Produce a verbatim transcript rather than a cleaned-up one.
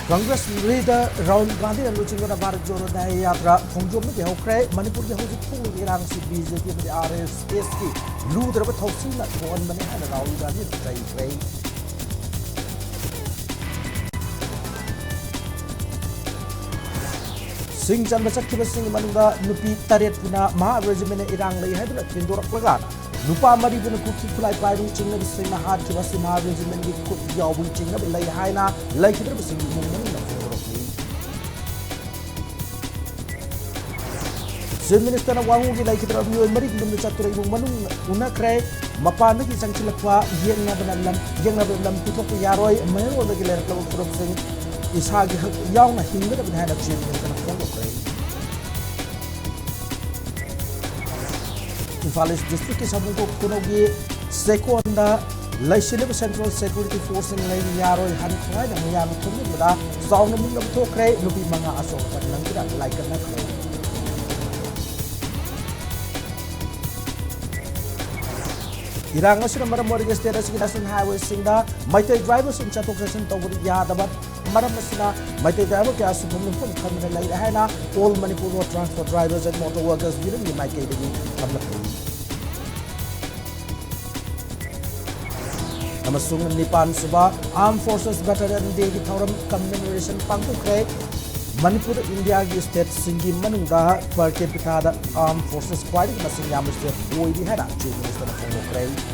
Congress leader Rahul ꯒꯥꯟꯙꯤꯅ ꯂꯨꯆꯤꯡꯗꯨꯅ ꯚꯥꯔꯠ ꯖꯣꯗꯣ ꯗꯌꯥꯇ꯭ꯔꯥ ꯈꯣꯡꯖꯣꯝꯗꯒꯤ ꯍꯧꯈ꯭ꯔꯦ꯫ ꯃꯅꯤꯄꯨꯔꯒꯤ ꯍꯧꯖꯤꯛ ꯊꯣꯛꯂꯤꯕ ꯏꯔꯥꯡꯁꯤ ꯕꯤ ꯖꯦ ꯄꯤ ꯑꯃꯗꯤ ꯑꯥꯔ ꯑꯦꯁ ꯑꯦꯁꯀꯤ ꯂꯨꯗ꯭ꯔꯕ ꯊꯧꯁꯤꯜꯅ ꯊꯣꯛꯍꯟꯕꯅꯤ ꯍꯥꯏꯅ ꯔꯥꯍꯨꯜ ꯒꯥꯟꯙꯤꯅ ꯆꯩꯈ꯭ꯔꯦ꯫ ꯁꯤꯡ ꯆꯟꯕ ꯆꯠꯈꯤꯕꯁꯤꯡꯒꯤ ꯃꯅꯨꯡꯗ ꯅꯨꯄꯤ ꯇꯔꯦꯠꯄꯨꯅ ꯃꯍꯥ ꯔꯦꯖꯤꯃꯦꯟꯅ ꯏꯔꯥꯡ ꯂꯩ ꯍꯥꯏꯗꯨꯅ ꯊꯤꯟꯗꯣꯔꯛꯂꯒ ꯅꯨꯄꯥ ꯃꯔꯤꯕꯨꯅ ꯈꯨꯠꯀꯤ ꯈꯨꯠꯂꯥꯏ ꯄꯥꯏꯕ ꯆꯤꯡꯅꯕꯁꯤꯡꯅ ꯍꯥꯠꯈꯤꯕ ꯑꯁꯤ ꯃꯍꯥ ꯔꯦꯖꯤꯃꯦꯟꯒꯤ ꯈꯨꯠ ꯌꯥꯎꯕꯒꯤ ꯆꯤꯡꯅꯕ ꯂꯩ ꯍꯥꯏꯅ ꯂꯩꯈꯤꯗ꯭ꯔꯕꯁꯤꯡꯒꯤ ꯏꯃꯨꯡ ꯃꯅꯨꯡꯅ ꯐꯣꯡꯗꯣꯔꯛꯂꯤ꯫ ꯆꯤꯐ ꯃꯤꯅꯤꯁꯇꯔꯅ ꯋꯥꯉꯨꯒꯤ ꯂꯩꯈꯤꯗ꯭ꯔꯕ ꯃꯤꯑꯣꯏ ꯃꯔꯤꯒꯤ ꯌꯨꯝꯗ ꯆꯠꯇꯨꯅ ꯏꯃꯨꯡ ꯃꯅꯨꯡ ꯎꯅꯈ꯭ꯔꯦ꯫ ꯃꯄꯥꯟꯗꯒꯤ ꯆꯪꯁꯤꯜꯂꯛꯄ ꯌꯦꯛꯅꯕꯅ ꯂꯝ, ꯌꯦꯛꯅꯕ ꯂꯝ ꯄꯤꯊꯣꯛꯄ ꯌꯥꯔꯣꯏ꯫ ꯃꯩꯔꯣꯜꯗꯒꯤ ꯂꯩꯔꯛꯂꯕ ꯐꯨꯔꯨꯞꯁꯤꯡ ꯏꯁꯥꯒꯤ ꯍꯛ ꯌꯥꯎꯅ ꯍꯤꯡꯒꯗꯕꯅꯤ ꯍꯥꯏꯅ ꯆꯤꯐ ꯃꯤꯅꯤꯁꯇꯔꯅ ꯐꯣꯡꯗꯣꯛꯈ꯭ꯔꯦ꯫ ꯏꯝꯐꯥꯜ ꯏꯁ ꯗꯤꯁꯇ꯭ꯔꯤꯛꯀꯤ ꯁꯃꯨꯗ꯭ꯔ ꯈꯨꯅꯧꯒꯤ ꯆꯦꯛꯀꯣꯟꯗ ꯂꯩꯁꯤꯜꯂꯤꯕ ꯁꯦꯟꯇ꯭ꯔꯦꯜ ꯁꯦꯀ꯭ꯌꯨꯔꯤꯇꯤ ꯐꯣꯔꯁꯁꯤꯡ ꯂꯩꯕ ꯌꯥꯔꯣꯏ ꯍꯥꯏꯅ ꯈꯨꯔꯥꯏꯗ ꯃꯤꯌꯥꯝꯅ ꯊꯣꯝꯖꯤꯟꯕꯗ ꯆꯥꯎꯅ ꯃꯨꯛꯅꯕ ꯊꯣꯛꯈ꯭ꯔꯦ꯫ ꯅꯨꯄꯤ ꯃꯉꯥ ꯑꯆꯧꯕ ꯅꯪꯗꯨꯅ ꯂꯥꯏꯀꯠꯅꯈ꯭ꯔꯦ꯫ ꯏꯔꯥꯡ ꯑꯁꯤꯅ ꯃꯔꯝ ꯑꯣꯏꯔꯒ ꯁ꯭ꯇꯦꯠ ꯑꯁꯤꯒꯤ ꯅꯦꯁꯅꯦꯜ ꯍꯥꯏꯋꯦꯁꯤꯡꯗ ꯃꯩꯇꯩ ꯗ꯭ꯔꯥꯏꯚꯔꯁꯤꯡ ꯆꯠꯊꯣꯛ ꯆꯠꯁꯤꯟ ꯇꯧꯕꯗ ꯌꯥꯗꯕ ꯃꯔꯝ ꯑꯁꯤꯅ ꯃꯩꯇꯩ ꯗ꯭ꯔꯥꯏꯚꯔ ꯀꯌꯥ ꯁꯤꯟꯐꯝ ꯅꯨꯡꯐꯝ ꯈꯪꯗꯅ ꯂꯩꯔꯦ ꯍꯥꯏꯅ All Manipur Road Transport Drivers and Motor Workers Unionꯒꯤ ꯃꯥꯏꯀꯩꯗꯒꯤ ꯊꯝꯂꯛꯂꯤ꯫ ꯑꯃꯁꯨꯡ ꯅꯤꯄꯥꯟ ꯁꯨꯕ Armed Forces Veteran Dayꯒꯤ ꯊꯧꯔꯝ commemoration ꯄꯥꯡꯊꯣꯛꯈ꯭ꯔꯦ꯫ ꯃꯅꯤꯄꯨꯔ ꯏꯟꯗꯤꯌꯥꯒꯤ ꯁ꯭ꯇꯦꯠꯁꯤꯡꯒꯤ ꯃꯅꯨꯡꯗ per capitaꯗ Armed Forces ꯈ꯭ꯋꯥꯏꯗꯒꯤ ꯃꯁꯤꯡ ꯌꯥꯝꯕ ꯁ꯭ꯇꯦꯠ ꯑꯣꯏꯔꯤ ꯍꯥꯏꯅ ꯆꯤꯐ ꯃꯤꯅꯤꯁꯇꯔꯅ ꯐꯣꯡꯗꯣꯛꯈ꯭ꯔꯦ꯫